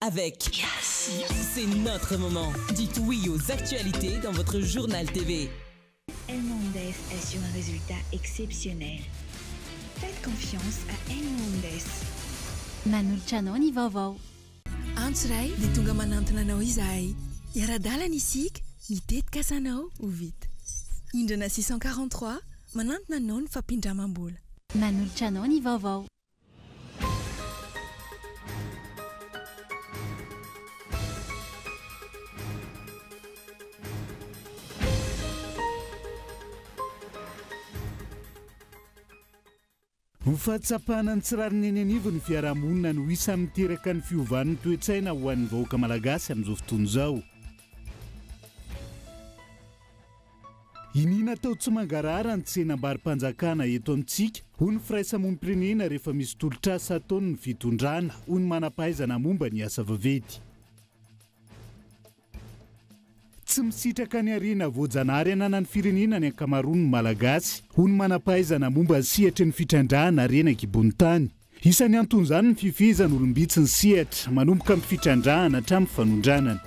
Avec C'est notre moment. Dites oui aux actualités dans votre journal TV. Elmondes assure un résultat exceptionnel. Faites confiance à Elmondes. Manolotra anao ny vaovao. Antso iray dia tonga manantona anao izahay. Hiara-dalana isika, ny tetikasanao ho vita. Indrana 643, manantona anao ny fampindramam-bola. Manolotra anao ny vaovao. Ho fahatsapana ny tsy rariny eny anivon'ny fiarahamonina no isan'ny miteraka ny fiovan'ny toe-tsaina ho an'ny vahoaka malagasy amin'izao fotoana izao. Iniana atao tsy mangarahara ny tsenam-baro-panjakana eto amintsika, hoy ny firaisamonim-pirenena rehefa misy tolotr'asa ataon'ny fitondrana, hoy ny manam-pahaizana momba ny asa vaventy. Tsy misitraka ny harena voajanahary ananan'ny firenena ny ankamaroan'ny Malagasy, hoy ny manam-pahaizana momba ny sehatry ny fitrandrahana harena an-kibon'ny tany. Isan'ny anton'izany ny fifehezana olom-bitsy ny sehatra, manomboka amin'ny fitrandrahana hatramin'ny fanondranana.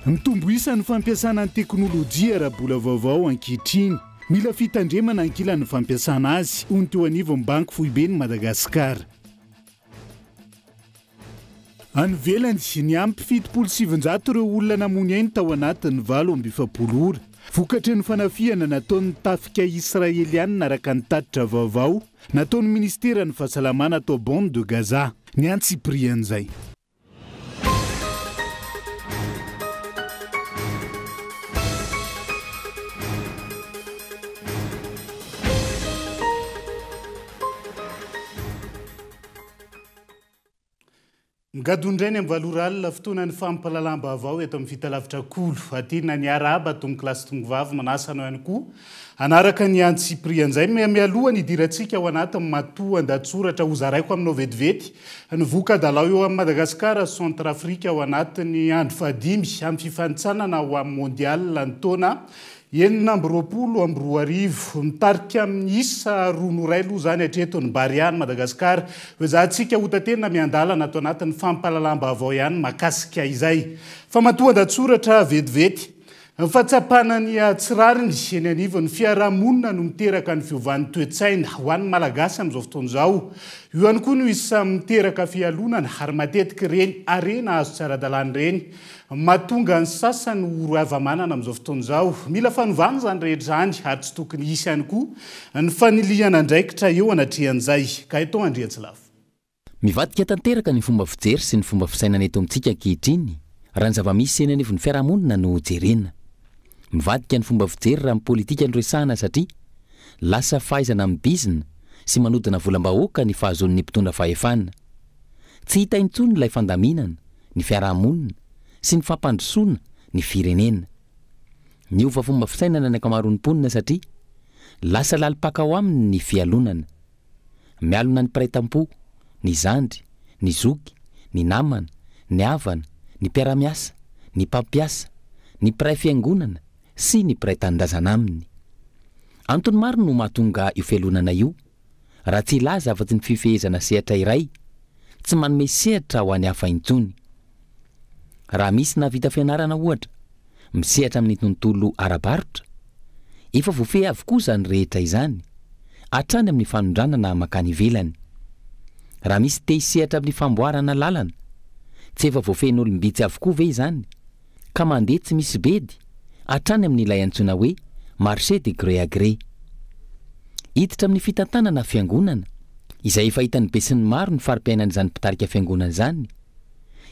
Mitombo isa ny fampiasana ny teknolojia ara-bola vaovao ankehitriny. Mila fitandremana ankilan'ny fampiasana azy, hoy ny teo anivon'ny Banky Foiben'i Madagasikara. Any ivelany, niampy 970 ireo olona namoy ainy tao anatin'ny 48 ora, vokatry ny fanafihana nataon'ny tafika Israelianina araka ny tatitra vaovao nataon'ny minisiteran'ny fahasalamana tao Bande de Gaza. Ny antsipirian'izay. Migadona indray ny amin'ny valo ora alina, fotoanan'ny fampahalalam-baovao eto amin'ny Fitalavitra Kolo. Atina ny arahaba tompokolahy sy tompokovavy, manasa anao ihany koa hanaraka ny antsipirian'izay. Mialoha ny hidirantsika ao anatin'ny matoan-dahatsoratra hozaraiko aminao vetivety ny voka-dalao eo amin'i Madagasikara sy Centrafrique ao anatin'ny andro fahadimy amin'ny fifanintsanana ho amin'ny Mondial ny taona 2026. Mitarika amin'ny isa roa no iray aloha izany hatreto ny Barea an'i Madagasikara. Hoezahantsika hotaterina miandalana ato anatin'ny fampahalalam-baovao ihany mahakasika izay. Fa matoan-datsoratra vetivety. Ny fahatsapana ny tsy rariny eny anivon'ny fiarahamonina no miteraka ny fiovan'ny toe-tsaina ho an'ny Malagasy amin'izao fotoana izao. Io ihany koa no isan'ny miteraka fialonana ary matetika ireny harena azo tsy ara-dalàna ireny Mahatonga ny sasany ho ory hava-manana amin'izao fotoana izao. Mila fanovana izany rehetra izany ary tsy tokony hisy ihany koa ny fanilihana andraikitra eo anatrehan'izay. Gaëtan Andriantsilafo. Mivadika tanteraka ny fomba fijery sy ny fomba fisainana eto amintsika ankehitriny raha ny zava-misy eny anivon'ny fiarahamonina no jerena. Mivadika ny fomba fijery raha ny politika no resahana satria lasa fahaizana mibizina sy manodina volam-bahoaka ny fahazoan'ny mpitondra fahefana. Tsy hita intsony ilay fandaminana ny fiarahamonina sy ny fampandrosoana ny firenena. Niova fomba fisainana ny ankamaroan'ny mponina satria lasa lalim-paka ao aminy ny fialonana. Mialona ny mpiray tampo, ny zandry, ny zoky, ny namana, ny havana, ny mpiara-miasa, ny mpampiasa, ny mpiray fiangonana sy ny mpiray tanindrazana aminy. Antony maro no mahatonga io fialonana io. raha tsy hilaza afa-tsy ny fifehezana sehatra iray, tsy manome sehatra ho an'ny hafa intsony. Raha misy nahavita fianarana, ohatra, misehatra amin'ny tontolo ara-barotra, efa voafehy avokoa izany rehetra izany, hatrany amin'ny fanondranana mankany ivelany. Raha misy te hisehatra amin'ny famboarana lalana, tsy efa voafehin'olom-bitsy avokoa ve izany? ka mandeha tsy misy bedy hatrany amin'ilay antsoina hoe marché de gré à gré. Hiditra amin'ny fitantanana fiangonana, izay efa hitan'ny besinimaro ny fari-piainan'izany mpitarika fiangonana izany.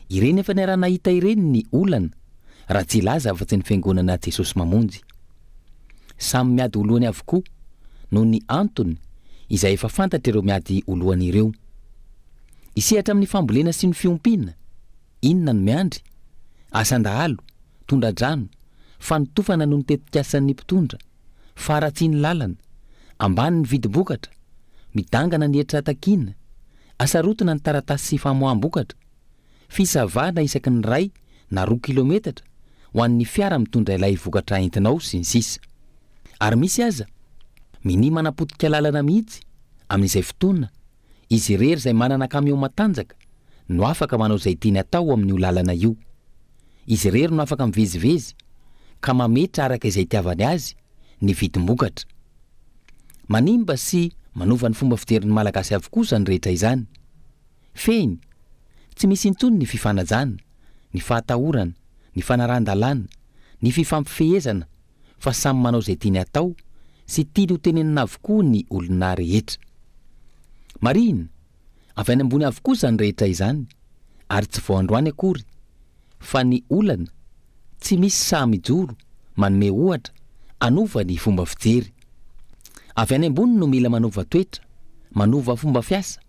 Ireny efa niaraha-nahita ireny ny olana, raha tsy hilaza afa-tsy ny fiangonana Jesosy Mamonjy. Samy miady ho lohany avokoa, noho ny antony izay efa fantatr'ireo miady ho lohany ireo. Hisehatra amin'ny fambolena sy ny fiompiana, Inona no miandry? Asan-dahalo, tondra-drano, fanotofana noho ny tetikasan'ny mpitondra, faharatsian'ny lalana, ambany ny vidim-bokatra, midangana ny hetra takiana, asarotina ny taratasy famoaham-bokatra, fisavana isaky ny iray na roa kilometatra ho an'ny fiara mitondra ilay vokatra entinao sy ny sisa. Ary misy aza minia manapotika lalana mihitsy amin'izay fotoana. Izy irery izay manana kamiao matanjaka no afaka manao izay tiany atao amin'io lalana io. Izy irery no afaka mivezivezy ka mametra araka izay itiavany azy ny vidim-bokatra. Manimba sy manova ny fomba fijerin'ny Malagasy avokoa izany rehetra izany. Fehiny, tsy misy intsony ny fifanajana, ny fahatahorana, ny fanarahan-dalàna, ny fifampifehezana fa samy manao izay tiany atao sy tiany ho tenenina avokoa ny olona rehetra. Marihina, avy any ambony avokoa izany rehetra izany ary tsy vao androany akory fa ny olana tsy misy sahy mijoro manome ohatra hanova ny fomba fijery. Avy any ambony no mila manova toetra, manova fomba fiasa,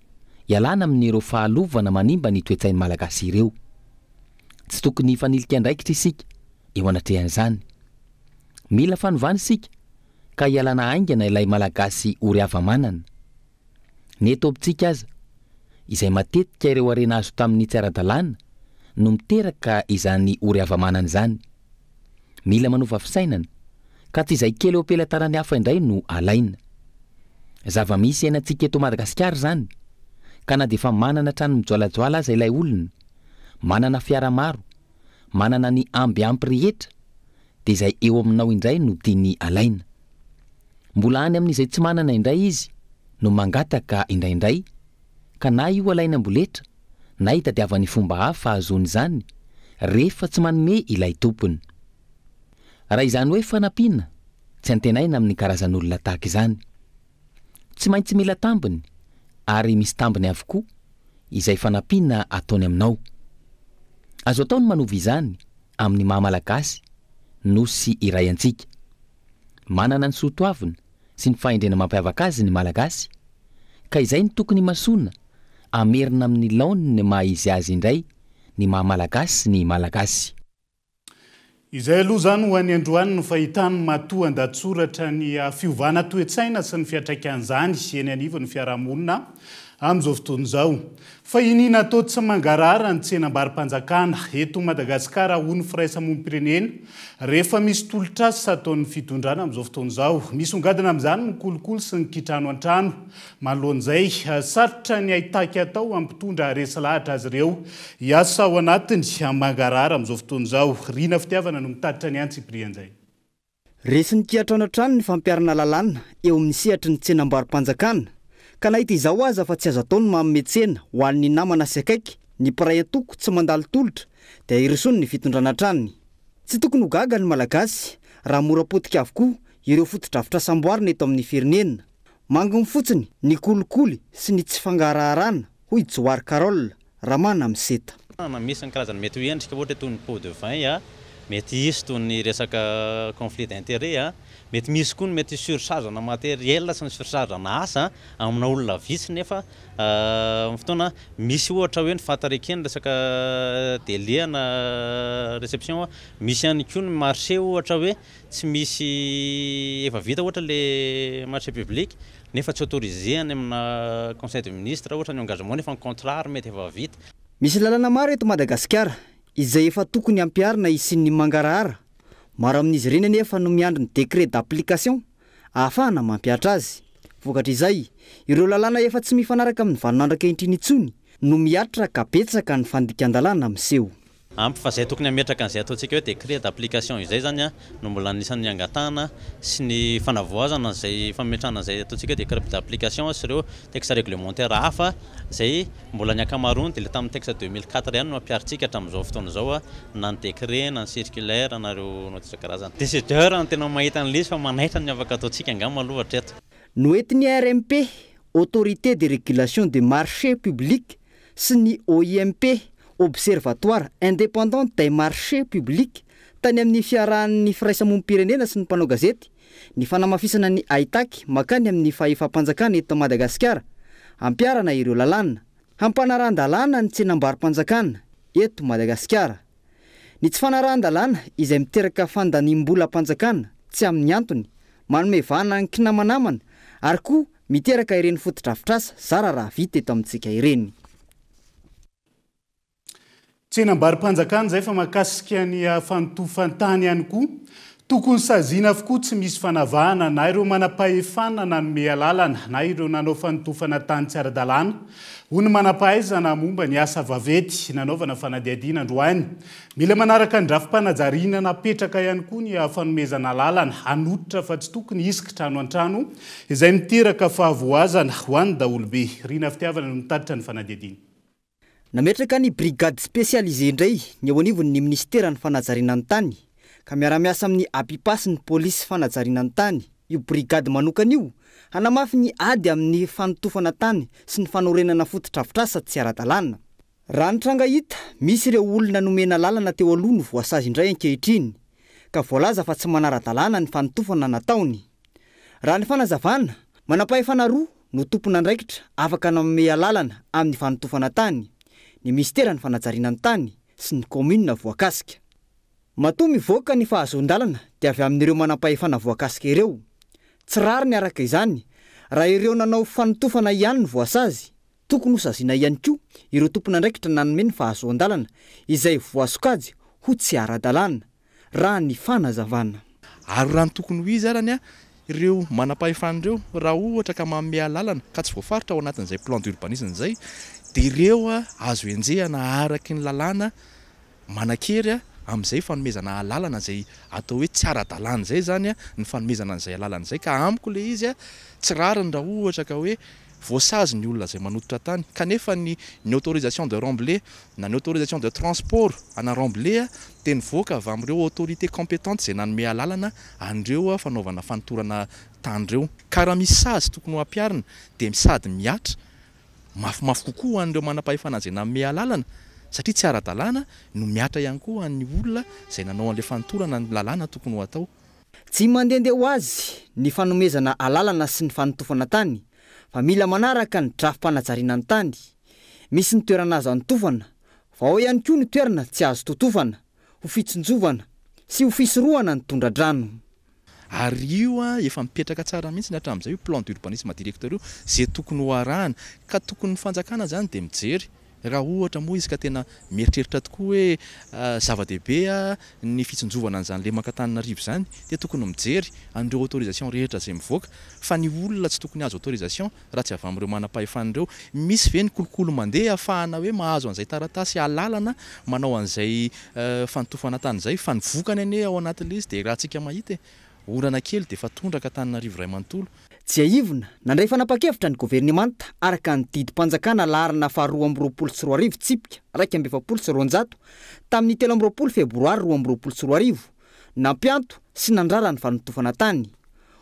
ialana amin'ireo fahalovana manimba ny toe-tsain'ny Malagasy ireo. Tsy tokony hifanilika andraikitra isika eo anatrehan'izany. Mila fanovana isika ka hialana haingana ilay Malagasy ory hava-manana. Ny eto amintsika aza, izay matetika ireo harena azo tamin'ny tsy ara-dalàna no miteraka izany ory hava-manana izany. Mila manova fisainana, ka tsy izay kely eo am-pelatanan'ny hafa indray no alaina. Zava-misy iainantsika eto Madagasikara izany, ka na dia efa manana trano mijoalajoala aza ilay olona, manana fiara maro, manana ny amby ampy rehetra, dia izay eo aminao indray no tiany alaina. Mbola any amin'izay tsy manana indray izy no mangataka indraindray, ka na io alainy amboletra na itadiavany fomba hafa ahazoany izany rehefa tsy manome ilay tompony. Raha izany hoe fanampiana, tsy antenaina amin'ny karazan'olona tahaka izany. Tsy maintsy mila tambiny ary misy tambiny avokoa izay fanampiana ataony aminao. Azo atao ny manova izany amin'ny maha Malagasy nosy iray antsika. Manana ny soa toavina sy ny fahendrena mampiavaka azy ny Malagasy ka izay no tokony himasoana hamerina amin'ny laoniny ny maha izy azy indray ny maha Malagasy ny Malagasy. Izay aloha izany ho an'ny androany no fahitany matoa an-dahatsoratra ny fiovana toe-tsaina sy ny fiantraikan'izany eny anivon'ny fiarahamonina amin'izao fotoana izao. Fa iniana atao tsy mangarahara ny tsenam-baro-panjakana eto Madagasikara hoy ny firaisamonim-pirenena rehefa misy tolotr'asa ataon'ny fitondrana amin'izao fotoana izao. Misongadina amin'izany ny kolikoly sy ny kitrano an-trano. Manoloana izay, sarotra ny haitaky atao amin'ny mpitondra haharesy lahatra azy ireo hiasa ao anatiny mangarahara amin'izao fotoana izao. Rina Fitiavana no mitatitra ny antsipirian'izay. Resin'ny kiantrano hatrany ny fampiharana lalàna eo amin'ny sehatry ny tsenam-barom-panjakana, ka na hita izao aza fa tsy azo atao ny manome tsena ho an'ny namana sy akaiky ny mpiray antoko tsy mandalo tolotra dia hirosoany ny fitondrana hatrany. Tsy tokony ho gaga ny Malagasy raha mora potika avokoa ireo fotodrafitrasa amboarina eto amin'ny firenena. Manginy fotsiny ny kolikoly sy ny tsy fangaraharana, hoy Johary Carole, Ramana Miseta. Na misy ny karazana mety ho endrika ohatra toy ny pot de vin, mety hisy toy ny resaka conflit d'intérêt, mety misy koa ny mety surcharge na matériel sy ny surcharge na asa amina olona vitsy nefa amin'ny fotoana misy ohatra hoe ny fahatareken'ny resaka délai na réception, misy ihany koa ny marché ohatra hoe tsy misy efa vita ohatra le marché public nefa tsy autorisé any amina conseil de ministre ohatra ny engagement nefa ny contrat ary mety efa vita. Misy lalana maro eto Madagasikara izay efa tokony hampiharina hisian'ny mangarahara. Maro amin'izy ireny anefa no miandry ny décret d'application ahafahana mampihatra azy. Vokatr'izay, ireo lalàna efa tsy mifanaraka amin'ny vaninandro ankehitriny intsony no mihatra ka betsaka ny fandikan-dalàna miseho. Ampy fa izay tokony hametraka an'izay ataontsika hoe décret d'application izay izany no mbola anisan'ny angatahana sy ny fanavoazana an'izay fametrahana an'izay ataontsika hoe décret d'application sy ireo texte réglementaire hafa izay mbola ny ankamaroany dia ilay tamin'ny texte 2004 ihany no ampiharintsika hatramin'izao fotoana izao na ny décret na ny circulaire na ireo notes isan-karazany. Décideur no tena mahita an'ilay izy fa manaitra ny afaka ataontsika angamba aloha hatreto. Noentin'ny ARMP, Autorité de Régulation des Marchés Publics, sy ny OIMP, Observatoire Indépendant des Marchés Publics, tany amin'ny fiarahan'ny firaisamonim-pirenena sy ny mpanao gazety, ny fanamafisana ny haitaky mankany amin'ny fahefam-panjakana eto Madagasikara, hampiharana ireo lalàna, hampanarahan-dalàna ny tsenam-baro-panjakana eto Madagasikara. Ny tsy fanarahan-dalàna izay miteraka fandaniam-bolam-panjakana tsy amin'ny antony, manome vahana ny kinamanamana ary koa miteraka ireny fotodrafitrasa zara raha vita eto amintsika ireny. Tsenam-baro-panjakana izay fa mahakasika ny fanotofan-tany ihany koa. Tokony saziana avokoa tsy misy fanavahana na ireo manam-pahefana nanome alalana na ireo nanao fanotofana tany tsy ara-dalàna, hoy ny manam-pahaizana momba ny asa vaventy nanaovana fanadihadiana androany. Mila manaraka ny drafi-panajariana napetraka ihany koa ny fanomezana alalana hanototra fa tsy tokony hisy kitrano an-trano izay miteraka fahavoazana ho an'ny daholobe. Rina Fitiavana no nitatitra ny fanadihadiana. Nametraka ny brigade spécialisée indray ny eo anivon'ny minisiteran'ny fanajariana ny tany, ka miara-miasa amin'ny Apipa sy ny polisy fanajariana ny tany io brigade manokana io hanamafy ny ady amin'ny fanotofana tany sy ny fanorenana fotodrafitrasa tsy ara-dalàna. Raha ny tranga hita, misy ireo olona nomena lalana teo aloha no voasazy indray ankehitriny, ka voalaza fa tsy manara-dalàna ny fanotofana nataony. Raha ny fanazavana, manam-pahefana roa no tompon'andraikitra afaka nanome alalana amin'ny fanotofana tany, ny minisiteran'ny fanajariana ny tany sy ny kaominina voakasika. Matoa mivoaka ny fahazoan-dalana dia avy amin'ireo manampahefana voakasika ireo. Tsy rariny araka izany raha ireo nanao fanotofana ihany no voasazy, tokony hosaziana ihany koa ireo tompon'andraikitra nanome ny fahazoan-dalana izay voasokajy ho tsy ara-dalàna. raha ny fanazavana. Ary raha ny tokony ho izy arany ireo manam-pahefana ireo, raha ohatra ka manome alalana ka tsy voafaritra ao anatin'izay plan d'urbanisme izay, dia ireo azo enjehana araky ny lalàna manan-kery amin'izay fanomezana alalana izay atao hoe tsy ara-dalàna izay izany ny fanomezana an'izay alalana izay. Ka amiko ilay izy tsy rariny raha ohatra ka hoe voasazy ny olona izay manototra tany kanefa ny ny autorisation de remblai na ny autorisation de transport ana remblai dia nivoaka avy amin'ireo autorité compétente izay nanome alalana an'ireo fanaovana fanotorana tany ireo. Ka raha misy sazy tokony ho ampiharina dia sady mihatra mafimafy kokoa ho an'ireo manam-pahefana izay nanome alalana satria tsy ara-dalàna no mihatra ihany koa ho an'ny olona izay nanao an'ilay fanotorana ny lalàna tokony ho atao. Tsy mandehandeha ho azy ny fanomezana alalana sy ny fanotofana tany fa mila manaraka ny drafi-panajariana ny tany. Misy ny toerana azo anotofana fa ao ihany koa ny toerana tsy azo totofana ho fitsinjovana sy ho fisorohana ny tondra-drano. Ary io efa mipetraka tsara mihitsy hatramin'izay io plan d'urbanisme directeur io izay tokony ho arahana. Ka tokony ny fanjakana izany dia mijery Raha ohatra moa izy ka tena mieritreritra tokoa hoe zava-dehibe ny fitsinjovana an'izany lemaka Antananarivo izany dia tokony mijery an'ireo autorisation rehetra izay mivoaka fa ny olona tsy tokony hahazo autorisation raha tsy avy amin'ireo manam-pahefana ireo. Misy ve ny kolikoly mandeha ahafahana hoe mahazo an'izay taratasy alalana manao an'izay fanotofana tany izay fa ny vokany anie ao anatin'ilay izy dia raha tsika mahita e! Orana kely dia efa tondraka Antananarivo iray manontolo. Tsiahivina, nandray fanapahan-kevitra ny governemanta araka ny didim-panjakana laharana faha 2022 tsipika 241 tamin'ny 23 febroary 2022, nampianto sy nandrara ny fanotofana tany.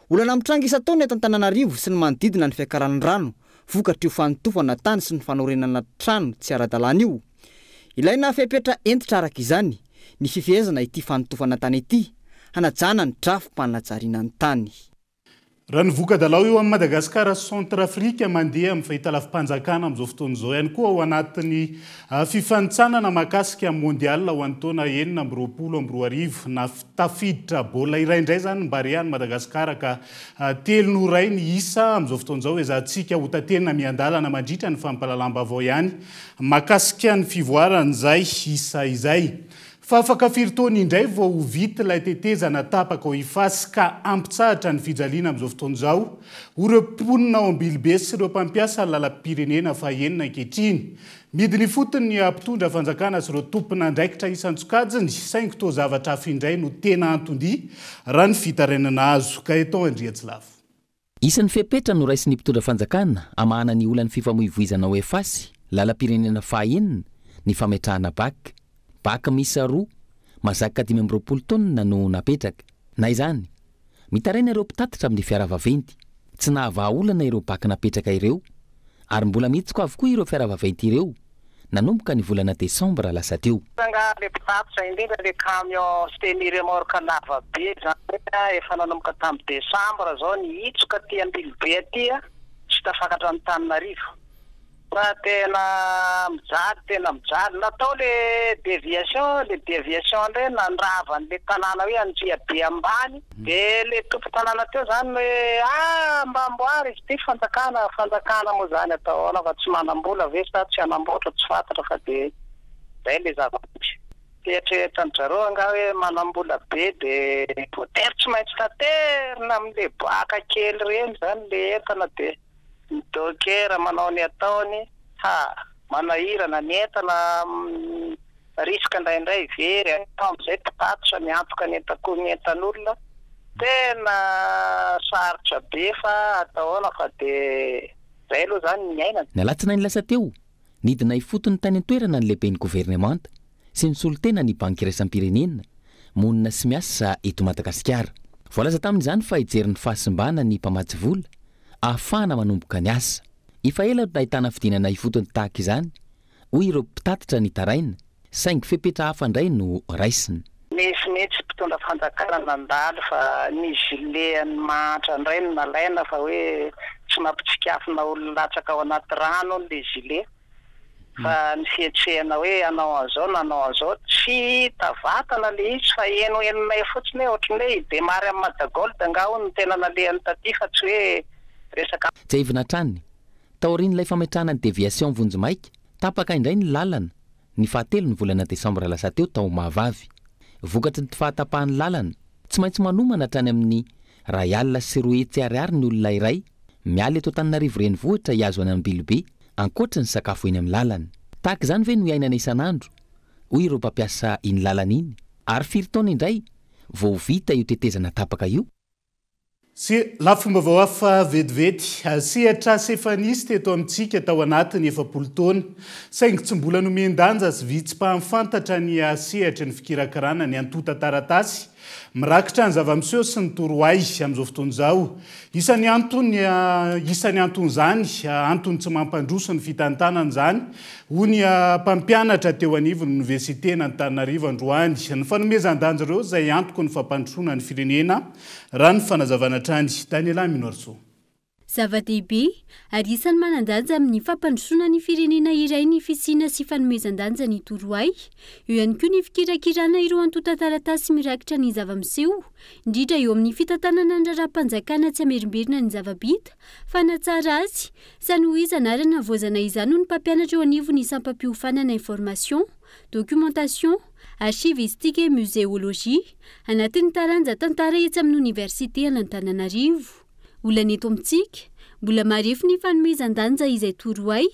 Olana mitranga isan-taona eto Antananarivo sy ny manodidina ny fiakaran'ny rano vokatr'io fanotofana tany sy ny fanorenana trano tsy ara-dalàna io. Ilaina fepetra hentitra araka izany ny fifehezana ity fanotofana tany ity, hanajana ny drafi-panajariana ny tany. Raha ny voka-dalao eo amin'i Madagasikara sy Centrafrique mandeha amin'ny fahitalavi-panjakana amin'izao fotoana izao ihany koa ao anatin'ny fifanintsanana mahakasika Mondial ho an'ny taona 2026. Tafiditra baolina iray indray izany ny Barea an'i Madagasikara ka telo no iray ny isa amin'izao fotoana izao. Ezahantsika ho taterina miandalana mandritra ny fampahalalam-baovao ihany mahakasika ny fivoaran'izay isa izay. Fa afaka firy taona indray vao ho vita ilay tetezana tapaka ao Ifasy ka hampitsahatra ny fijaliana amin'izao fotoana izao ho ireo mponina ao Ambilobe sy ireo mpampiasa ny lalam-pirenena fahenina ankehitriny. Midina ifotony ny mpitondra fanjakana sy ireo tompon'andraikitra isan-tsokajiny saingy toa zavatra hafa indray no tena anton-dia raha ny fitarainana azo. Gaëtan Andriatsilavo. Isan'ny fepetra noraisin'ny mpitondra fanjakana hamahana ny olan'ny fifamoivoizana ao Efasy, lalam-pirenena faha-enina, ny fametrahana bac. Bac miisa roa, mazaka 25 taonina no napetraka. Na izany, mitaraina ireo mpitatitra amin'ny fiara vaventy. Tsy nahavaha olana ireo bac napetraka ireo ary mbola mihitsoka avokoa ireo fiara vaventy ireo nanomboka ny volana desambra lasa teo. Angaha le mpitatitra indrindra le camion semi remorque lava be zany efa nanomboka tam desambra zao nihitsoka aty Ambilobe aty tsy tafakatra Antananarivo fa tena mijaly tena mijaly natao le deviation le deviation ndray nandrava anle tanàna hoe Andriabe ambany de le tompon-tanàna teo zany hoe ah mba amboary izy ity fanjakana fanjakana moa zany atao ahoana fa tsy manam-bola ve sa tsy hanamboatra tsy fantatra fa de zay le zava-misy. Eritreretin-dry zareo angaha hoe manam-bola be dia voatery tsy maintsy taterina amin'ilay baka kely ireny izany ilay entana dia ny docker manao ny ataony, ha! Manahirana ny entana, risque indraindray very, atao amin'izay mpitatitra miantoka ny entako ny entan'olona, tena sarotra be fa atao ahoana fa dia izay aloha izany ny iainana. Ny alatsinainy lasa teo, Nidina ifotony tany an-toerana ny lehiben'ny governemanta sy ny solontena ny Banky iraisam-pirenena monina sy miasa eto Madagasikara. Voalaza tamin'izany fa hijery ny fahasimbana ny mpamatsy vola ahafahana manomboka ny asa. Efa ela no nahitana fidinana ifotony tahaka izany, hoy ireo mpitatitra nitaraina, saingy fepetra hafa indray no raisina. Nisy mihitsy mpitondra fanjakana nandalo fa ny gilet an'ny mahantra indray no nalaina fa hoe tsy mampitsikafona olona latsaka ao anaty rano hono le gilet fa ny fihetsehana hoe hanao an'izao na hanao an'izao tsy hita vatana le izy fa henohenonay fotsiny hoe ohatran'ny hoe hi-demarre amin'ny Madagold angaha hono no tena nalehany taty fa tsy hoe resaka Tsiahivina hatrany, taorian'ilay fametrahana ny déviation vonjimaika, tapaka indray ny lalana ny fahatelo ny volana desambra lasa teo tao Mahavavy. Vokatry ny fahatapahan'ny lalana, tsy maintsy manomana hatrany amin'ny 201 ariary ny olona iray miala eto Antananarivo renivohitra hihazo any Ambilobe, ankoatry ny sakafo eny amin'ny lalana. Tahaka izany ve no iainana isan'andro, hoy ireo mpampiasa iny lalana iny? Ary firy taona indray vao ho vita io tetezana tapaka io? Sy lafim-baovao hafa vetivety. Sehatr'asa efa nisy teto amintsika tao anatin'ny 40 taona, saingy tsy mbola nomen-danja sy vitsy mpahafantatra ny sehatry ny fikirakirana ny antontan-taratasy mirakitra ny zava-miseho sy ny torohay amin'izao fotoana izao. Isan'ny antony isan'ny anton'izany, antony tsy mampandroso ny fitantanana izany, hoy ny mpampianatra teo anivon'ny Oniversiten'Antananarivo androany. Ny fanomezan-danja ireo izay antoky ny fampandrosoana ny firenena Raha ny fanazavana hatrany, Daniela Minoarisoa. Zava-dehibe ary isan'ny manan-danja amin'ny fampandrosoana ny firenena iray ny fisiana sy fanomezan-danja ny torohay. Eo ihany koa ny fikirakirana ireo antontan-taratasy mirakitra ny zava-miseho, indrindra eo amin'ny fitantanana ny raharaham-panjakana tsy hamerimberina ny zava-bita, fanatsara azy, sanohizana ary hanavaozana izany hoy ny mpampianatra eo anivon'ny sampam-piofanana information. Documentation, Archivistique et Muséologie, anatin'ny taranja Tantara etsy amin'ny Oniversitean'Antananarivo. Olana eto amintsika, mbola marefo ny fanomezan-danja izay torohay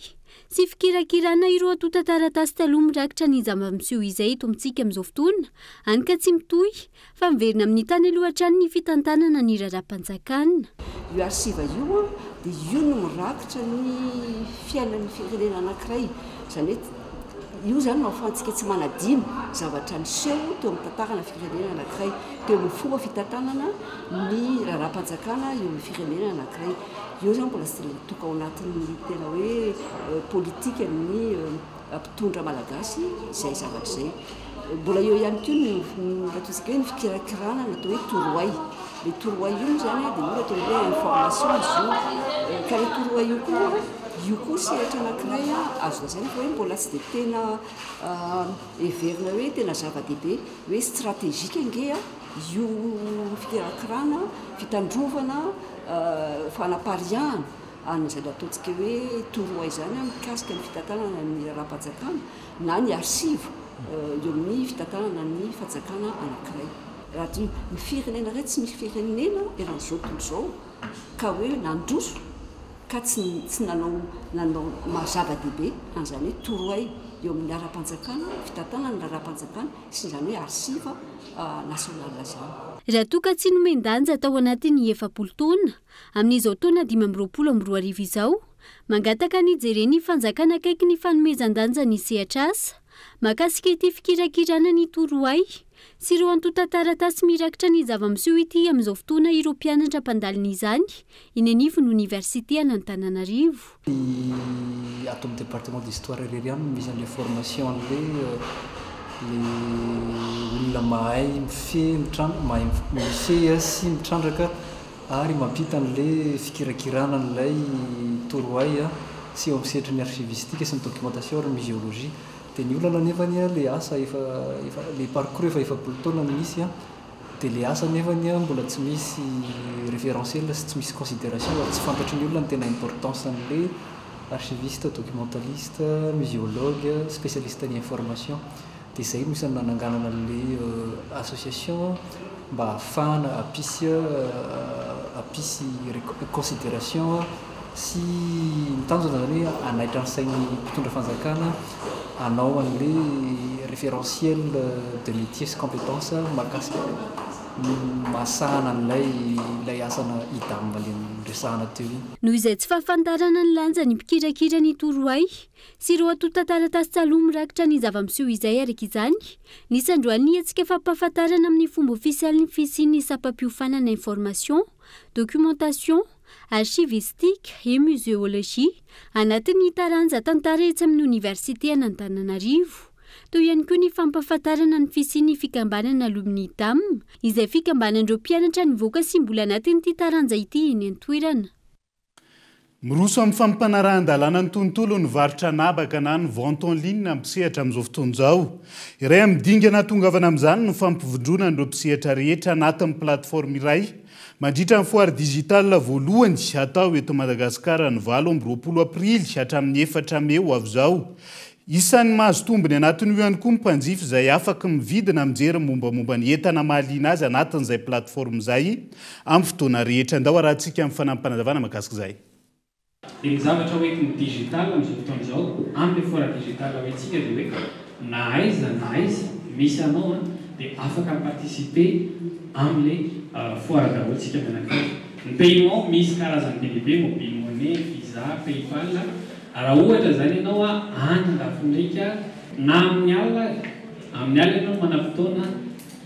sy fikirakirana ireo antontan-taratasy taloha mirakitra ny zava-miseho izay eto amintsika amin'izao fotoana, hany ka tsy mitohy Fa miverina amin'ny tany aloha hatrany ny fitantanana ny raharaham-panjakana. Io arsiva io dia io no mirakitra ny fiainan'ny firenena anankiray. Izany hoe io izany no ahafahantsika tsy manadino zavatra niseho teo amin'ny tantarana firenena anankiray, teo amin'ny fomba fitantanana ny raharaham-panjakana eo amin'ny firenena anankiray. Io izany mbola tsy tonga ao anatin'ny tena hoe politikan'ny mpitondra malagasy izay zavatra izay. Mbola eo ihany koa ny ataontsika hoe ny fikirakirana ny atao hoe torohay. Ilay torohay io moa izany dia mora atao hoe information izy io. Ka ilay torohay io koa, io koa sehatra anankiray azo lazaina fa hoe mbola tsy dia tena heverina hoe tena zava-dehibe hoe stratégique ange io fikirakirana, fitandrovana, fanapariahana an'izany ataontsika hoe torohay izany mikasika ny fitantanana ny raharaham-panjakana na ny arsiva eo amin'ny fitantanana ny fanjakana anankiray. Raha toa ny firenena iray tsy misy firenena eran'izao tontolo izao ka hoe nandroso ka tsy tsy nanao nanao maha zava-dehibe an'izany hoe torohay eo amin'ny ara-panjakana, fitantanana ny raharaham-panjakana sy izany hoe arsiva nasional izany. Raha toa ka tsy nomen-danja tao anatin'ny 40 taona, Amin'izao taona 2025 izao, mangataka ny hijeren'ny fanjakana akaiky ny fanomezan-danja ny sehatr'asa mahakasika ity fikirakirana ny torohay sy ireo antontan-taratasy mirakitra ny zava-miseho ity amin'izao fotoana ireo mpianatra mpandalina izany eny anivon'ny oniversitean'Antananarivo. Ny ato amin'ny département d'histoire irery ihany no misy an'ilay formation an'ilay le olona mahay mifehy mitran- mahay mifehy sy mitrandraka ary mampita an'ilay fikirakirana an'ilay torohay sy eo amin'ny sehatry ny archivistique sy ny documentation ary ny muséologie. Dia ny olana anefany ilay asa efa efa ilay parcours efa 40 taona no nisy dia ilay asa anefany mbola tsy misy référentiel sy tsy misy considération ary tsy fantatry ny olona ny tena importance an'ilay archiviste, documentaliste, muséologue, spécialiste ny information. Dia izay no isan'ny nananganana an'ilay association mba hahafahana hampisy hampisy considération sy ny tanjona izany hoe hanaitra ny sain'ny mpitondra fanjakana hanao an'ilay référentiel de métiers sy compétences mahakasika mahasahana an'ilay ilay asana IDAM ilay noresahana teo iny. Noho izay tsy fahafantarana ny lanjan'ny mpikirakira ny torohay sy ireo antontan-taratasy taloha mirakitra ny zava-miseho izay araka izany, nisy androany ny hetsika fampahafantarana amin'ny fomba ofisialy ny fisian'ny sampam-piofanana Information, Documentation, Archivistique et Muséologie anatin'ny taranja tantara etsy amin'ny Oniversitean'Antananarivo. Teo ihany koa ny fampahafantarana ny fisian'ny fikambanana Alumni Dam, izay fikambanan'ireo mpianatra nivoaka sy mbola anatin'ity taranja ity eny an-toerana. Miroso amin'ny fampanarahan-dalàna ny tontolon'ny varotra an'habaka na ny vente en ligne ny mpisehatra amin'izao fotoana izao. Iray amin'ny dingana hahatongavana amin'izany ny fampivondronana ireo mpisehatra rehetra anatin'ny plateforme iray mandritra ny foire digitale voalohany hatao eto Madagasikara ny 28 aprily hatramin'ny 4 mey ho avy izao. Isan'ny mahazo tombony anatin'io ihany koa ny mpanjifa izay afaka mividy na mijery ny mombamomba ny entana mahaliana azy anatin'izay plateforme izay amin'ny fotoana rehetra. Andao arahantsika amin'ny fanampim-panazavana mahakasika izay. Dia ny zavatra hoentin'ny digital amin'izao fotoana izao, amin'ilay foire digital hoentintsika dia hoe na aiza na aiza misy anao dia afaka mi-participer amin'ilay foire daholo tsika mianakavy. Ny paiement misy karazany be dia be, mobile money, visa, paypal. Raha ohatra izany ianao any andafin'irika na amin'ny alina ary, amin'ny alina ianao manam-potoana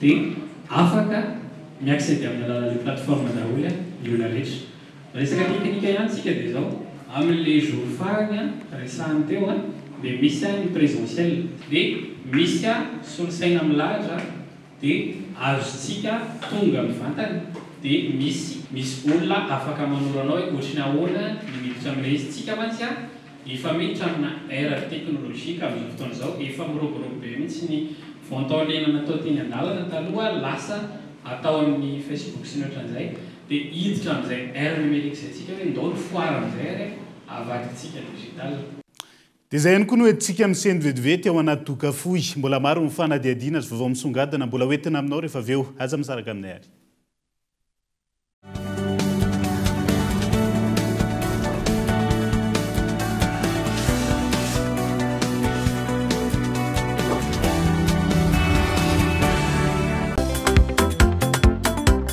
dia afaka mi-acceder amin'ny alalan'ilay plateforme daholo ny olona rehetra. Resaka teknika ihany tsika dia izao, amin'ilay jour farany resahiny teo dia misy ny présentiel, dia misy solosaina milahatra dia azontsika tonga mivantana dia misy misy olona afaka manoro anao hoe ohatry ny ahoana ny miditra amin'ilay izy, tsika mantsy an efa miditra amina ère technologique amin'izao fotoana izao, efa miroborobo be mihitsy ny vente en ligne natao teny an-dalana taloha lasa atao amin'ny facebook sy ny ohatran'izay, dia hiditra amin'izay ère numérique izay tsika hoe ndao ny foire amin'izay ary avadintsika digital. Dia izay ihany koa no entintsika misento vetivety ao anaty doka fohy. Mbola maro ny fanadihadiana sy vaovao misongadina mbola ho entina aminao rehefa avy eo. Aza misaraka aminay ary.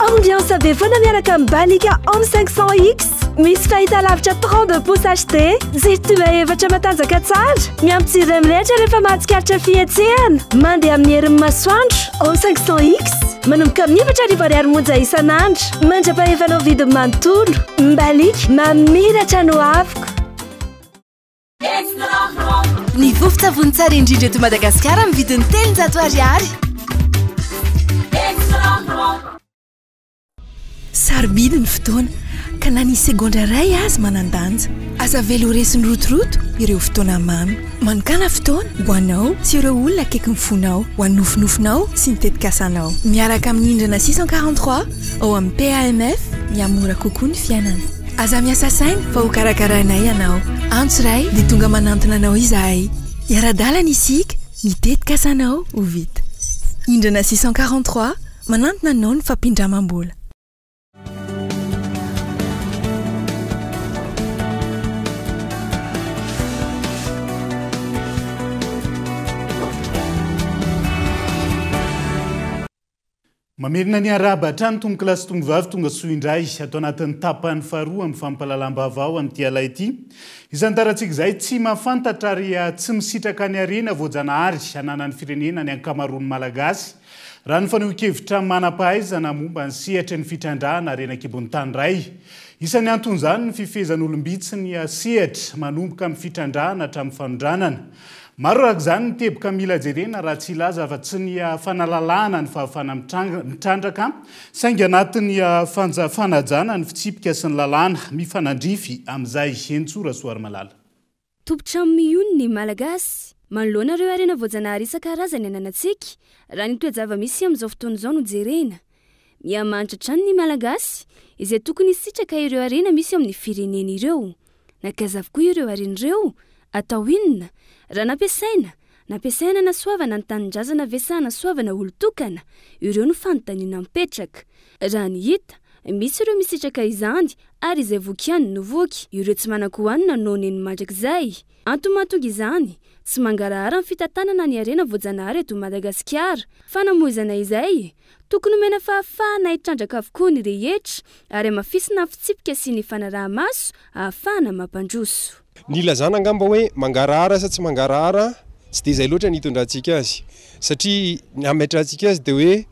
Ambiance be foana miaraka amin'ny Balika Home 500X. Misy fahitalavitra 32 pouces HD, jiro tube efatra matanjaka tsara, miampy jiro iray mirehitra rehefa mahatsikaritra fihetsehana, mandeha amin'ny herin'ny masoandro, Home 500X, manomboka amin'ny 4000 ariary monja isan'andro, mandra-pahefanao vidiny manontolo. Mbaliaka, mamiratra no avoko. Ny vovon-tsavony tsara indrindra eto Madagasikara amin'ny vidiny 300 ariary. Sarobidy ny fotoana, ka na ny segondra iray aza manan-danja. Aza avela ho resin'ny rotoroto ireo fotoana mamy. Manokàna fotoana ho anao sy ireo olona akaikin'ny fonao, ho an'ny nofinofinao sy ny tetikasanao. Miaraka amin'ny Indrana 643 ao amin'ny PAMF, mihamora kokoa ny fiainana. Aza miasa saina fa ho karakarainay ianao. Antso iray dia tonga manantona anao izahay. Hiara-dalana isika, ny tetikasanao ho vita. Indrana 643, Manantona anao ny fampindramam-bola. Mamerina ny arahaba hatrany tompokolahy sy tompovavy tonga soa indray ato anatin'ny tapany faharoa amin'ny fampahalalam-baovao amin'ity alay ity. Isantarantsika izay tsy mahafantatra ary tsy misitraka ny harena voajanahary ananan'ny firenena ny ankamaroan'ny Malagasy. Raha ny fanehoan-kevitra manam-pahaizana momba ny sehatry ny fitrandrahana harena an-kibon'ny tany iray. Isan'ny anton'izany ny fifehezan'olom-bitsy ny sehatra, manomboka amin'ny fitrandrahana hatramin'ny fanondranana. Maro araka izany ny teboka mila jerena raha tsy hilaza afa-tsy ny fanalalahana ny fahafahana mitrandraka, saingy anatin'ny fanajana ny fitsipika sy ny lalàna mifanandrify amin'izay. Henintsoa Rasoarimalala. Tompon-trano mihono ny Malagasy. Manoloana ireo harena voajanahary isan-karazany ananantsika, raha ny toe-java-misy amin'izao fotoana izao no jerena. Miha-mahantra hatrany ny Malagasy, izay tokony hisitraka ireo harena misy eo amin'ny firenena ireo. Nankaiza avokoa ireo harena ireo? Atao inona? Raha nampiasaina? Nampiasaina hanasoavana ny tanindrazana ve sa hanasoavana olon-tokana? Ireo no fanontaniana mipetraka. Raha ny hita, misy ireo misitraka izany ary izay voky ihany no voky, ireo tsy manan-kohanina no onen'ny mandrakizay. Antony mahatonga izany, tsy mangarahara ny fitantanana ny harena voajanahary eto Madagasikara. Fanamoizana izay, tokony omena fahafahana hitrandraka avokoa ny rehetra ary hamafisina ny fitsipika sy ny fanaraha-maso ahafahana mampandroso. Ny ilazana angamba hoe mangarahara sa tsy mangarahara, tsy dia izay loatra ny hitondrantsika azy satria ny hametrahantsika azy dia hoe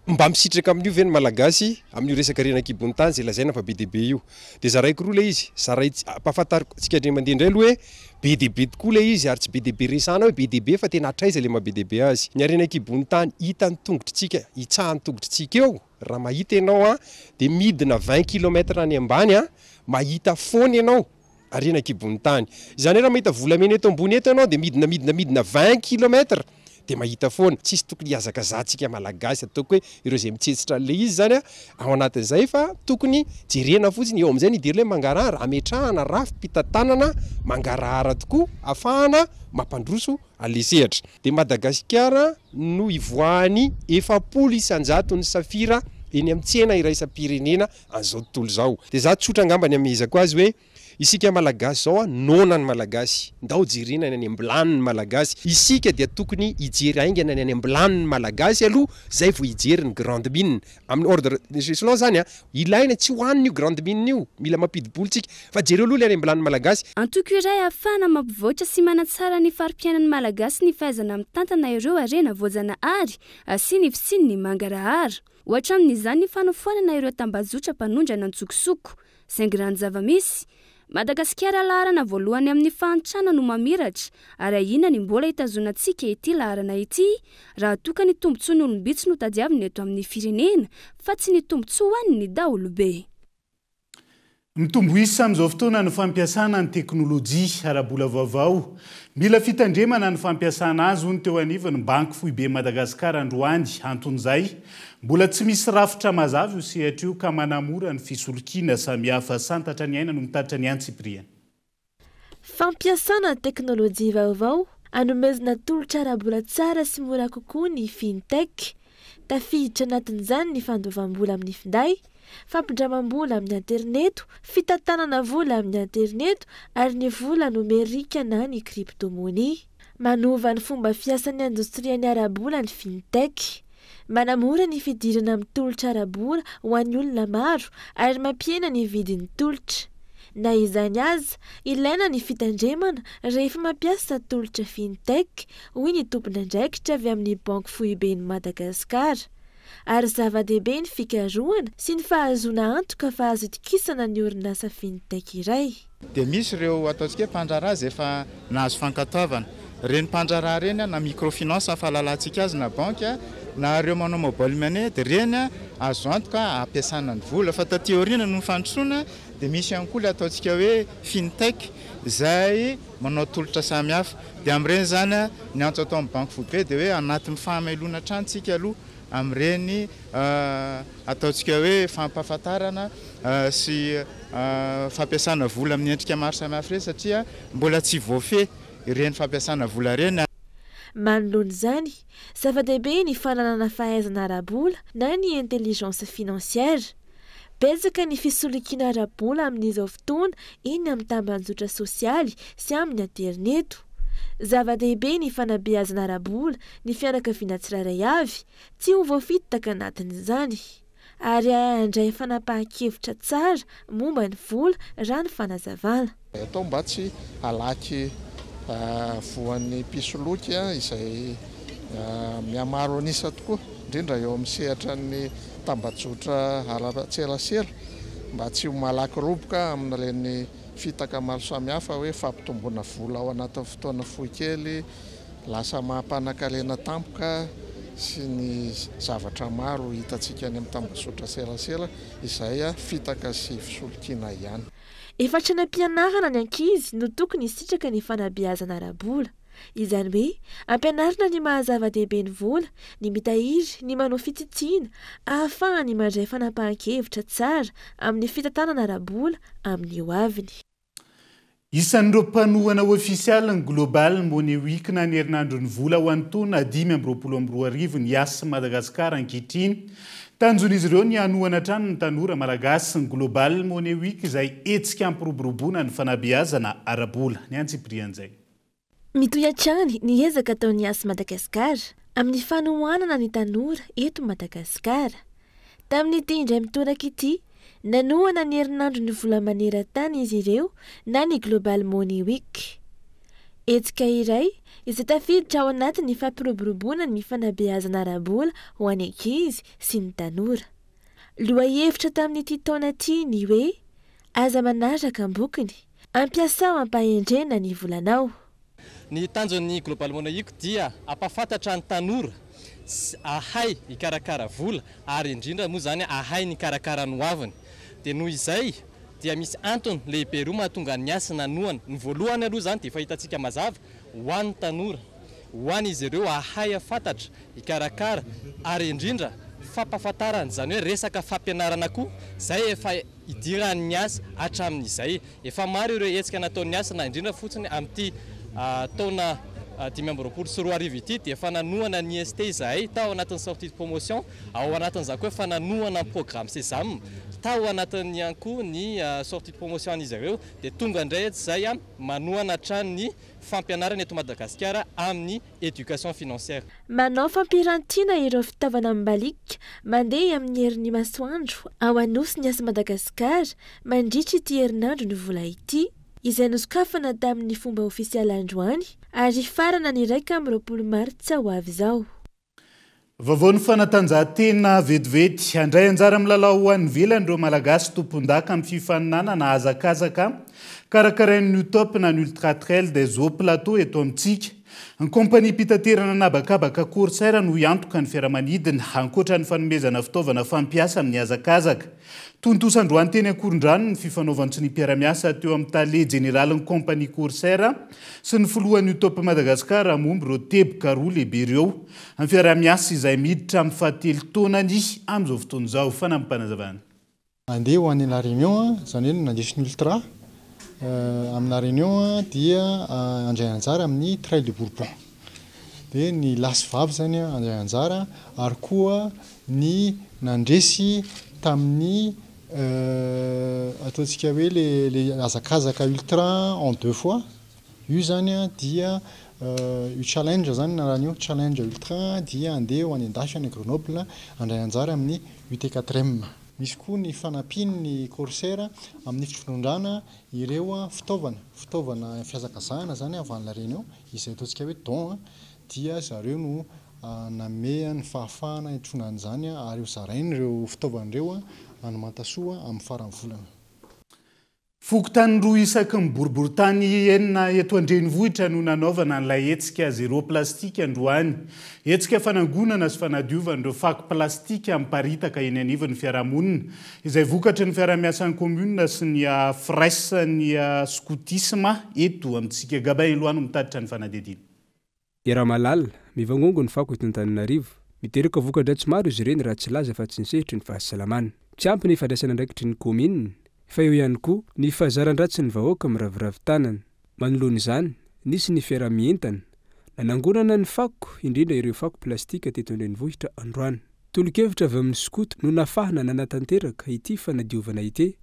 Mba misitraka amin'io ve ny Malagasy amin'io resaka harena an-kibon'ny tany izay lazaina fa be dia be io? Dia zaraiko roa ilay izy, zaray ampahafantariko antsika indray mandeha indray aloha hoe be dia be tokoa ilay izy ary tsy be dia be resahana hoe be dia be fa tena hatraiza ilay maha be dia be azy. Ny harena an-kibon'ny tany hitan'ny tongotritsika, hitsahan'ny tongotritsika eo, raha mahita ianao an, dia midina 20 kilomètre any ambany an, mahita foana ianao harena an-kibon'ny tany. Izany hoe raha mahita volamena eto ambony eto ianao dia midina midina midina 20 kilomètre dia mahita foana. Tsisy tokony hihazakazahantsika Malagasy ataoko hoe ireo izay mitsetsitra an'ilay izy izany ao anatin'izay fa tokony jerena fotsiny eo amin'izay ny hidirana hoe mangarahara, ametrahana rafi-pitantanana mangarahara tokoa afahana mampandroso an'ilay sehatra. Dia Madagasikara no ivoahan'ny 40 isan-jaton'ny safira eny amin'ny tsena iraisam-pirenena an'izao tontolo izao. Dia za tsotra angamba ny amehezako azy hoe Isika Malagasy zao a, noana ny Malagasy. Ndao jerena ny any ambilany ny Malagasy. Isika dia tokony hijery haingana ny any ambilany ny Malagasy aloha zay vao hijery ny grande mine. Amin'ny ordre d'echelon zany a, ilaina tsy hohanina io grande mine io, mila mampidi-bola tsika. Fa jereo aloha le any ambilany Malagasy. Antoko iray ahafahana mampivoatra sy manatsara ny fari-piainan'ny Malagasy ny fahaizana mitantana ireo harena voajanahary sy ny fisian'ny mangarahara. Ohatra amin'izany ny fanofoanana ireo tambajotra mpanondrana an-tsokosoko. Saingy raha ny zava-misy, Madagasikara laharana voalohany amin'ny fahantrana no mamiratra ary ahiana ny mbola hitazonantsika ity laharana ity raha toa ka ny tombontsoan'ny olom-bitsy no tadiavina eto amin'ny firenena fa tsy ny tombontsoa ho an'ny daholobe. Mitombo isa amin'izao fotoana ny fampiasana ny teknolojia ara-bola vaovao. Mila fitandremana ny fampiasana azy, hoy ny teo anivon'ny Banky Foibe Madagasikara androany. Anton'izay, Mbola tsy misy rafitra mazava io sehatra io ka manamora ny fisolokiana samihafa. Santatra ny aina no mitatitra ny antsipiriany. Fampiasana teknolojia vaovao anomezana tolotra ara-bola tsara sy mora kokoa ny Fintech. Tafiditra anatin'izany ny fandoavam-bola amin'ny finday, fampindramam-bola amin'ny aterineto, fitantanana vola amin'ny aterineto ary ny vola nomerika na ny crypto-money. Manova ny fomba fiasan'ny indostrian'ny ara-bola ny Fintech. Manamora ny fidirana amin'ny tolotra ara-bola ho an'ny olona maro ary mampihena ny vidin'ny tolotra. Na izany aza, ilaina ny fitandremana rehefa mampiasa tolotra Fintech, hoy ny tompon'andraikitra avy amin'ny Banky Foiben'i Madagasikara. Ary zava-dehibe ny fikarohana sy ny fahazoana antoka fa azo itokisana ny orinasa Fintech iray. Dia misy ireo ataontsika hoe mpandraharaha izay efa nahazo fankatoavana. Ireny mpandraharaha ireny na microfinance ny fahalalantsika azy na banky na ireo manao mobile money dia ireny azo antoka hampiasana ny vola. Fa taty aoriana noho ny fandrosoana dia misy ihany koa ilay ataontsika hoe fintech izay manao tolotra samihafa. Dia amin'ireny izany ny antso atao amin'ny banky foibe dia hoe anatin'ny fahamailoana hatrany isika aloha amin'ireny ataontsika hoe fampahafantarana sy fampiasana vola amin'ny endrika maro samihafa ireny satria mbola tsy voafehy ireny fampiasana vola ireny. Manoloana izany, zava-dehibe ny fananana fahaizana ara-bola na ny intelligence financière. Betsaka ny fisolokiana ara-bola amin'izao fotoana eny amin'ny tambajotra sosialy sy amin'ny aterineto. Zava-dehibe ny fanabeazana ara-bola ny fianakaviana tsirairay avy, tsy ho voafitaka anatin'izany. Ary hahay handray fanapahan-kevitra tsara momba ny vola raha ny fanazavana. Atao mba tsy halaky voan'ny mpisoloky izay mihamaro an'isa tokoa, indrindra eo amin'ny sehatra ny tambajotra ara-tserasera, mba tsy ho malaky roboka amin'ireny fitaka maro samihafa hoe fampitomboana vola ao anatin'ny fotoana fohy kely, lasa maha-mpanan-karena tampoka sy ny zavatra maro hitantsika any amin'ny tambazotra serasera izay fitaka sy fisolokiana ihany. Efa hatrany am-pianarana ny ankizy no tokony hisitraka ny fanabeazana ara-bola. Izany hoe, ampianarina ny maha zava-dehibe ny vola, ny mitahiry, ny manao fitsitsiana, ahafahany mandray fanapahan-kevitra tsara amin'ny fitantanana ara-bola amin'ny hoaviny. Isan'ireo mpanohana ofisialy ny Global Money Week na ny herinandron'ny vola ho an'ny taona 2025 ny Yas Madagascar ankehitriny. Tanjon'izy ireo ny hanohana hatrany ny tanora malagasy ny Global Money Week izay hetsika hampiroboroboana ny fanabeazana ara-bola. Ny antsipirian'izay. Mitohy hatrany ny ezaka ataon'ny Yas Madagascar amin'ny fanohanana ny tanora eto Madagasikara. Tamin'ity indray mitoraka ity, nanohana ny herinandron'ny vola maneran-tany izy ireo na ny Global Money Week. Hetsika iray izay tafiditra ao anatin'ny fampiroboroboana ny fanabeazana ara-bola ho an'ny ankizy sy ny tanora. Lohahevitra tamin'ity taona ity ny hoe Aza manaraka ambokony, ampiasao am-pahendrena ny volanao. Ny tanjon'ny Global Money Week dia hampahafantatra ny tanora sy hahay hikarakara vola ary indrindra moa izany hahay ny hikarakara ny hoaviny. Dia noho izay dia misy antony lehibe roa mahatonga ny Yas nanohana. Ny voalohany aloha izany dia efa hitantsika mazava, ho an'ny tanora, ho an'izy ireo hahay hahafantatra, hikarakara ary indrindra fampahafantarana, izany hoe resaka fampianarana koa izay efa idiran'ny asa hatramin'izay. Efa maro ireo hetsika nataon'ny asa na indrindra fotsiny amin'ity taona 2025 ity dia efa nanohana ny IST izahay tao anatin'ny sortie de promotion, ao anatin'izany koa efa nanohana ny programme Sesame, tao anatin'ny ihany koa ny sortie de promotion an'izy ireo dia tonga indray eto izahay manohana hatrany ny fampianarana eto Madagasikara amin'ny éducation financière. Manao fampirantiana ireo fitaovana mbaliaka mandeha amin'ny herin'ny masoandro ao Anosy ny Yas Madagascar mandritra ity herinandro ny vola ity, izay nosokafana tamin'ny fomba ofisialy androany ary hifarana ny 21 martsa ho avy izao. Vaovaon'ny fanatanjahantena vetivety. Handray anjara amin'ny lalao ho any ivelany ireo Malagasy tompondaka amin'ny fifaninanana hazakazaka karakarain'ny Utop na ny Ultra Trail des Hauts Plateaux eto amintsika. Ny kaompaniam-pitaterana an'habakabaka Corsair no hiantoka ny fiaramanidina, ankoatra ny fanomezana fitaovana fampiasa amin'ny hazakazaka. Tontosa androany teny Ankorondrano ny fifanaovan-tsonia mpiara-miasa teo amin'ny tale jeneralin'ny kaompania Corsair sy ny filohan'ny Utop Madagascar momba ireo teboka roa lehibe ireo amin'ny fiaraha-miasa izay miditra amin'ny fahatelo taonany amin'izao fotoana izao. Fanampim-panazavana. Andeha ho any La Réunion, izany hoe nandresy ny Ultra amin'ny La Réunion dia handray anjara amin'ny Trail de Bourbon. Dia ny lahy sy vavy izany handray anjara ary koa ny nandresy tamin'ny ataontsika hoe le le hazakazaka ultra en deux fois, io izany dia io challenge izany ny anaran'io, challenge ultra dia handeha ho any an-dafy any Grenoble handray anjara amin'ny UT4M. Misy koa ny fanampian'ny Corsair amin'ny fitondrana ireo fitaovana, fitaovana fihazakazahana izany avy any La Réunion izay ataontsika hoe don dia zareo no Nanome ny fahafahana hitroana an'izany ary ho zarainy ireo fitaovana ireo any Mantasoa amin'ny faran'ny volana. Fokontany roa isaky ny boriborintany enina eto an-drenivohitra no nanaovana an'ilay hetsika Zéro plastique androany. Hetsika fanangonana sy fanadiovana ireo fako plastika miparitaka eny anivon'ny fiarahamonina, izay vokatry ny fiarahamiasan'ny kaominina sy ny firaisan'ny skotisma eto amintsika. Gabin Eloi no mitatitra ny fanadihadiana. I Ramalala, mivangongo ny fako eto Antananarivo. Miteraka voka-dratsy maro izy ireny raha tsy hilaza fa tsy ny sehatry ny fahasalamana. Tsy ampy ny fandraisana andraikitry ny kaominina, fa eo ihany koa ny fahazaran-dratsin'ny vahoaka miraviravy tanana. Manoloana izany, nisy ny fiaraha-mientana, nanangonana ny fako, indrindra ireo fako plastika teto an-drenivohitra androany. Tolo-kevitra avy amin'ny skoto no nahafahana nanatanteraka ity fanadiovana ity,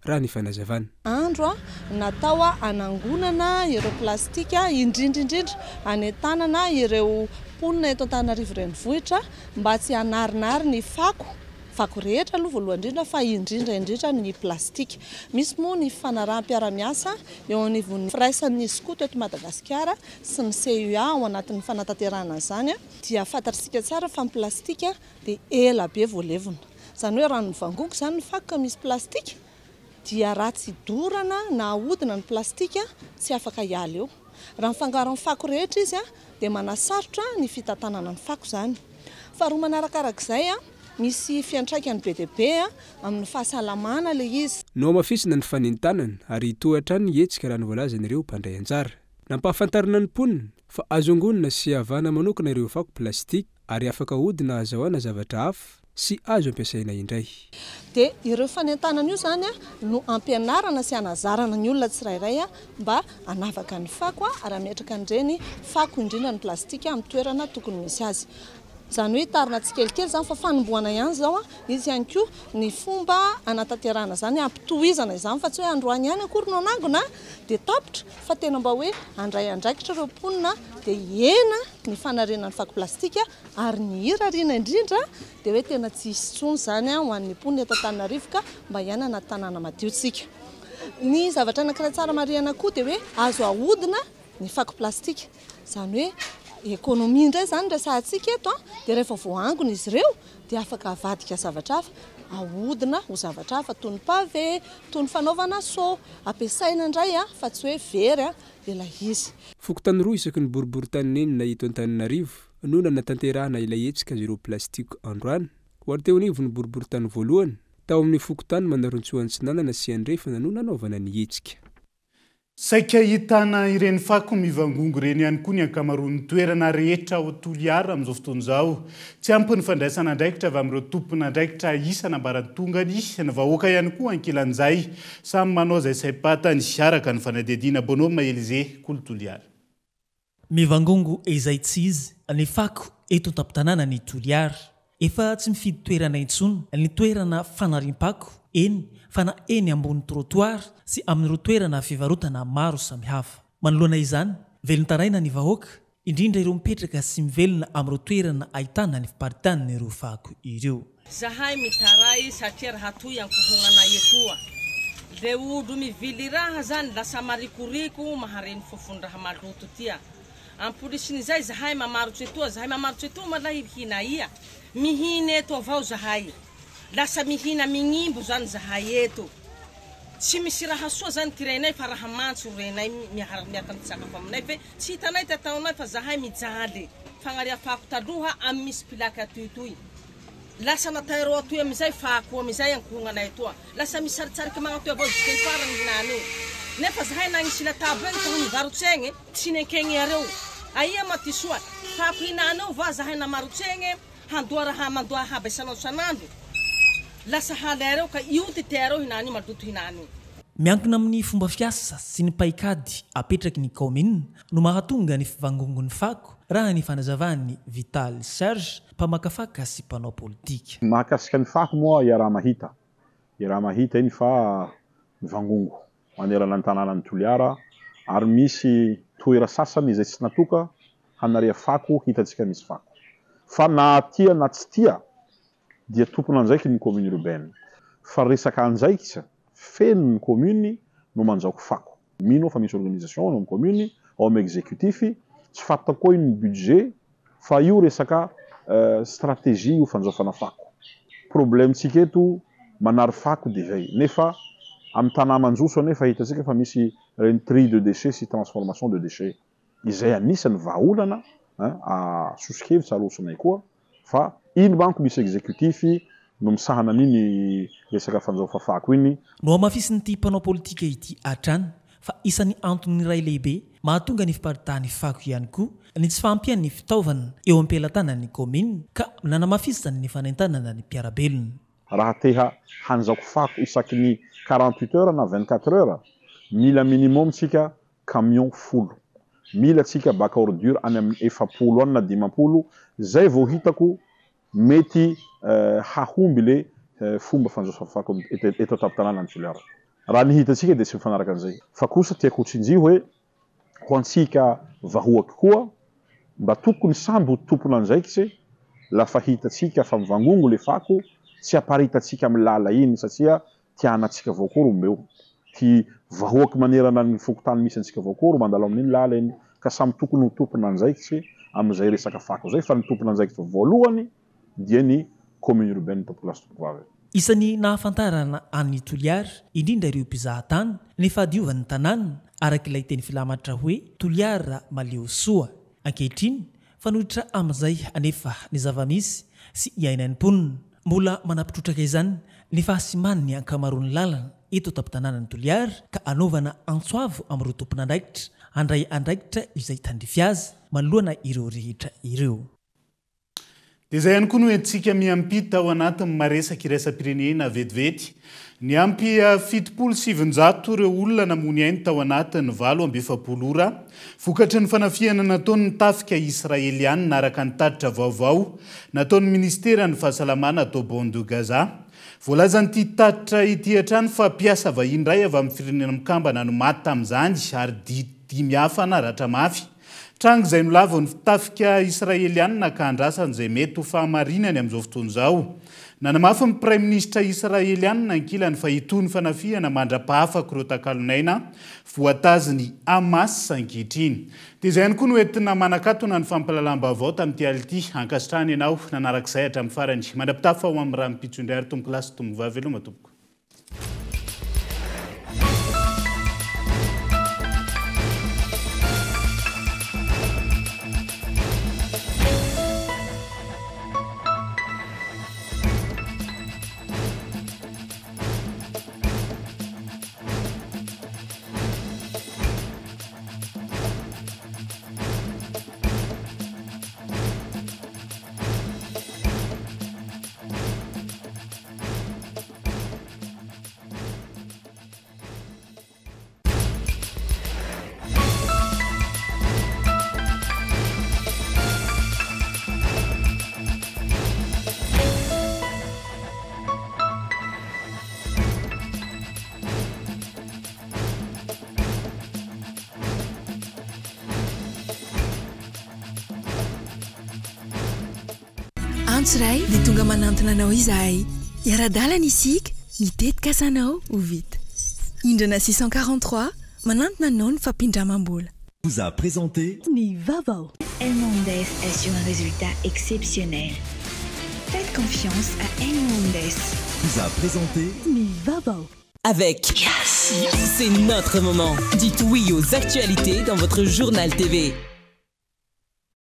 raha ny fanazavana. Andro natao hanangonana ireo plastika, indrindra indrindra hanentanana ireo mponina eto Antananarivo Renivohitra mba tsy hanarinary ny fako, fako rehetra aloha voalohany indrindra fa indrindra indrindra ny plastika. Misy moa ny fanaraham-piarahamiasa eo anivon'ny firaisan'ny skoto eto Madagasikara sy ny CUA ao anatin'ny fanatanterahana izany. Dia fantatr'isika tsara fa ny plastika dia ela be vao levona. Izany hoe raha mivangongo izany ny fako ka misy plastika dia raha tsy dorana na ahodina ny plastika tsy afaka hiala eo. Raha mifangaro amin'ny fako rehetra izy dia manasarotra ny fitantanana ny fako izany. Faharoa manarakarak'izay, misy fiantraikany be dia be amin'ny fahasalamana ilay izy. Nohamafisina ny fanentanana ary hitohy hatrany ny hetsika raha ny voalazan'ireo mpandray anjara. Nampahafantarina ny mponina fa azo angonina sy avahana manokana ireo fako plastika ary afaka ahodina ahazahoana zavatra hafa. sy azo ampiasaina indray. Dia ireo fanentanana io izany no ampianarana sy anazarana ny olona tsirairay mba hanavaka ny fako ary hametraka an'ireny fako indrindra ny plastika amin'ny toerana tokony misy azy. Izany hoe hitarina tsikelikely izany fa fanombohana ihany izao, hisy ihany koa ny fomba hanatanterahana izany, hampitohizana izany fa tsy hoe androany ihany akory no hanangona dia tapitra fa tena mba hoe handray andraikitra ireo mponina dia hihena ny fanariana ny fako plastika ary ny hirariana indrindra dia hoe tena tsy hisy intsony izany ho an'ny mponina eto Antananarivo ka mba hiaina anaty tanàna madio tsika. Ny zavatra anankiray tsara marihana koa dia hoe azo ahodina ny fako plastika. Izany hoe économie indray izany resahantsika eto dia rehefa voaangona izy ireo dia afaka avadika zavatra hafa, ahodina ho zavatra hafa toy ny pavé, toy ny fanaovana seau, ampiasaina indray fa tsy hoe very ilay izy. Fokontany roa isaky ny boriborintany enina eto Antananarivo no nanatanterahana ilay hetsika Zéro Plastique androany, ho ary teo anivon'ny boriborintany voalohany, tao amin'ny fokontany Manarontsoa Antsinanana sy Andrefana no nanaovana ny hetsika. Saika ahitana ireny fako mivangongo ireny ihany koa ny ankamaroan'ny toerana rehetra ao Toliara amin'izao fotoana izao. Tsy ampy ny fandraisana andraikitra avy amin'ireo tompon'andraikitra isan'ambaratongany, ny vahoaka ihany koa ankilan'izay. Samy manao izay saim-patany, araka ny fanadihadiana Bonhomme Elysée Kolo Toliara. Mivangongo izay tsy izy ny fako eto an-tampon-tanànan'i Toliara. Efa tsy mifidy toerana intsony ny toerana fanariam-pako, eny fa na eny ambony trottoir sy amin'ireo toerana fivarotana maro samihafa. Manoloana izany, velon-taraina ny vahoaka, indrindra ireo mipetraka sy mivelona amin'ireo toerana ahitana ny fiparitahan'ireo fako ireo. Zahay mitaray satria raha toy ankohonanay etoa le olo mivily raha zany lasa marikoriko mahare ny fofon-draha maloto tia. Ampolisin'izay zahay mamarotry etoa, zahay mamarotry etoa ma lahy hihina aia? Mihina eto avao zahay. Lasa mihina mignimbo zany zahay eto. Tsy misy raha soa zany ty renay fa raha mantsy ro renay miaraka misakafo aminay fe tsy hitanay ty ataonay fa zahay mijaly. Fagnaria fako taloha amy misy pilaky atoy toy. Lasa nataireo atoy amizay fako amizay ankohognanay atoa. Lasa misaritsariky magnatoy avao jusque farany hinany io. Nefa zahay nagnisy latabo egny ka ho nivarotse egny, tsy nenkegny iareo. Aia ma ty soa? Fako hinany io va zahay namarotse egny handoa raha mandoa haba isan'andro isan'andro? Lasa halaireo ka io ty teareo hinany io maloto hinany io. Miankina amin'ny fomba fiasa sy ny paikady apetraky ny kaominina no mahatonga ny fivangongon'ny fako, raha ny fanazavan'i Vital Serge, mpamakafaka sy mpanao politika. Mahakasika ny fako moa iaraha-mahita, iaraha-mahita iny fa mivangongo manerana ny tanànan'i Toliara ary misy toera sasany izay tsy natoka hanaria fako hitantsika misy fako. Fa na tia na tsy tia dia tompon'andraikiny ny commune urbaine. Fa resaka andraikitra feno ny commune no manjaoko fako. Mino aho fa misy organisation ao amin'ny commune, ao amin'ny executif, tsy fantako koa iny ny budget fa io resaka stratégie io fandraofana fako. Problème tsika eto manary fako dia zay. Nefa amin'ny tanà mandroso anefa hitantsika fa misy ireny tri de déchets sy transformation de déchets. Izay anisan'ny vahaolana soso-kevitra arosonay koa fa iny manko misy executif no misahana an'iny resaka fandraofa fako iny. Nohamafisin'ity mpanao politika ity hatrany fa isan'ny antony iray lehibe mahatonga ny fiparitahan'ny fako ihany koa ny tsy fahampian'ny fitaovana eo am-pelatanan'ny kaominina ka nanamafisany ny fanentanana ny mpiara-belona. Raha te hanjako fako isaky ny 48 heures na 24 heures, mila minimum tsika camion folo. Mila tsika bac à ordure any amin'ny 40 any na 50, zay vao hitako mety hahomby le fomba fandraisam-pako eto an-tampon-tanàna ny Toliara. Raha ny hitantsika dia tsy mifanaraka an'izay. Fa kosa tiako ho tsinjio hoe ho antsika vahoaky koa mba tokony samby ho tompon'andraikitry lafa hitantsika fa mivangongo le fako, tsy aparitantsika amin'ny lala iny satria tianantsika avao koa ro mbeo ty vahoaky manerana ny fokontany misy antsika avao koa ro mandalo amin'iny lala iny ka samy tokony ho tompon'andraikitry amin'izay resaka fako zay fa ny tompon'andraikitra voalohany dia ny commune urbaine tompokolahy sy tompokovavy. Isan'ny nahafantarana an'i Toliara, indrindra ireo mpizahatany, ny fahadiovan'ny tanàna, araka ilay teny filamatra hoe Toliara malio soa. Ankehitriny, Fanoitra amin'izay anefa ny zava-misy sy iainan'ny mponina. Mbola manampy trotraka izany ny fahasiman'ny ankamaroan'ny lalana eto an-tampon-tanànan'i Toliara ka anaovana antso avo amin'ireo tompon'andraikitra handray andraikitra izay tandrify azy manoloana ireo rehetra ireo. Dia izay ihany koa no entintsika miampita ao anatin'ny maresaka iraisam-pirenena vetivety. Niampy 970 ireo olona namoy ainy tao anatin'ny 48 ora, vokatry ny fanafihana nataon'ny tafika israelianina, araka ny tatitra vaovao nataon'ny minisiteran'ny fahasalamana tao Bande de Gaza. Voalazan'ity tatitra ity hatrany fa mpiasa vahiny iray avy amin'ny Firenena Mikambana no maty tamin'izany ary dimy hafa naratra mafy. Tranga izay nolavin'ny tafika israelianina ka andrasany izay mety ho fahamarinany amin'izao fotoana izao. Nanamafy ny praiminisitra israelianina ankilany fa hitohy ny fanafihana mandra-pahafaka ireo takalon'aina voatazin'ny Hamas ankehitriny. Dia izay ihany koa no entina manakatona ny fampahalalam-baovao tamin'ity alina ity. Ankasitrahana ianao nanaraka izay hatramin'ny farany. Mandra-pitafa ho amin'ny rahampitso indray ary tompokolahy sy tompokovavy veloma tompoko. Antso iray dia tonga manantona anao izahay. Hiara-dalana isika, ny tetikasanao ho vita. Indrana 643, manantona anao ny fampindramam-bola. Vous a présenté. Ny vaovao. Elmondes assure un résultat exceptionnel. Faites confiance à Elmondes. Vous a présenté. Ny vaovao. Avec Yes, c'est notre moment. Dites oui aux actualités dans votre journal TV.